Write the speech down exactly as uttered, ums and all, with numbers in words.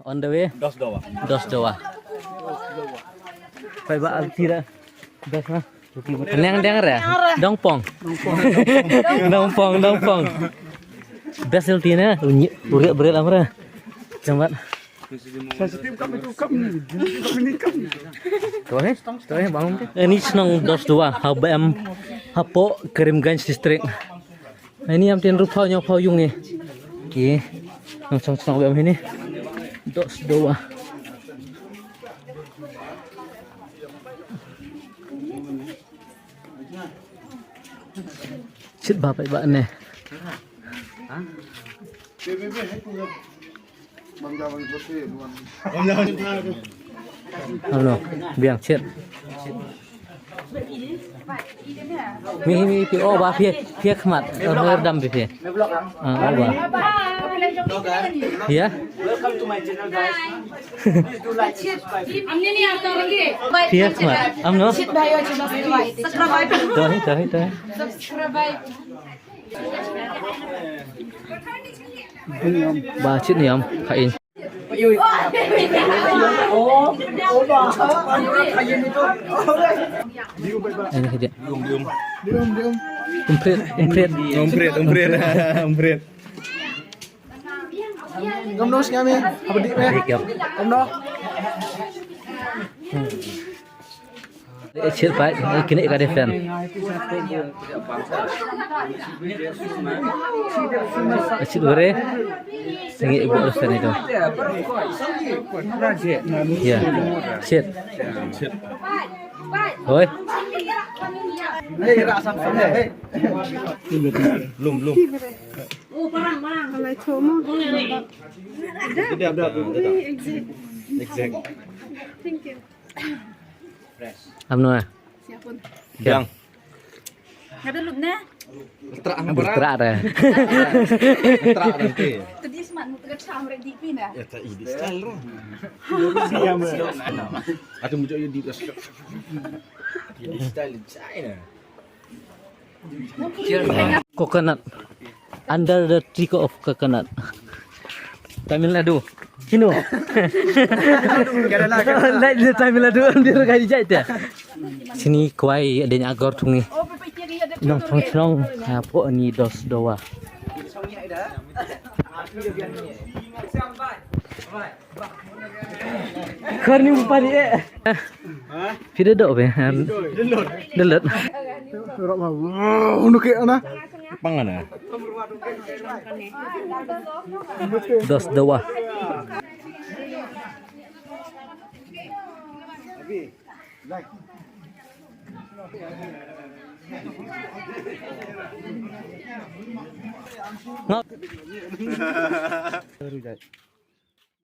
On the way. Dos Dowa. Dos Dowa. Pai ba al tira. Dos na. Neng deng re. Dongpong. Dongpong, dongpong. Best il tina. Unyi, uria berit amra. Jambat. Sensitive kam itu kam ni. Kam ni kam. Tuh eh, tuh eh bang. Ini shnong Dos Dowa, ha ba em hapoh Karimganj district. Ini am tin rup phaw ñiaw phaw yung eh. Ki. Nang chong chong ba em ini. Dos Dowa. Chit ba pai ba ne. Hello, biang chit. Mi mi pi o ba pi pi khmat. Ner dam pi pi. Ah, o ba. Ya. Welcome to my channel, guys. Please do like, subscribe. Pia khmat. Am no? Dohi, dohi, dohi. Subscribe. Ba chit niam ka in. Ini dia. Umprit, umprit. Umprit, umprit. Umprit. Ngam nos ngam eh. Apa dik meh? Ngam no. Eh, chit pai, eh, kini ka defend. Eh, chit gore. Sengi ibu defend itu. Ya. Chit. Hoi. Lum, lum. Alai chomo. Exact. Exact. Thank you. Am no. Siapun. Yang. Ada lut ne? Terak. Ambil terak deh. Terak nanti. Tadi semat mu tegat sam rek di pina. Ya tak ini style roh. Siam. Atau muncul di. Ini style China. Coconut. Under the tree of coconut. Tamil Nadu. Sino? Like the Tamil Nadu, under the tree. Sini kwai ada nya agor thungi. Nong thong chnong. Apa ni Dos Dowa. Kar ni upah ni eh. Phi da doh be. Delot. Delot. Unu ke ana. Pang ana. Dos Dowa. Ngak.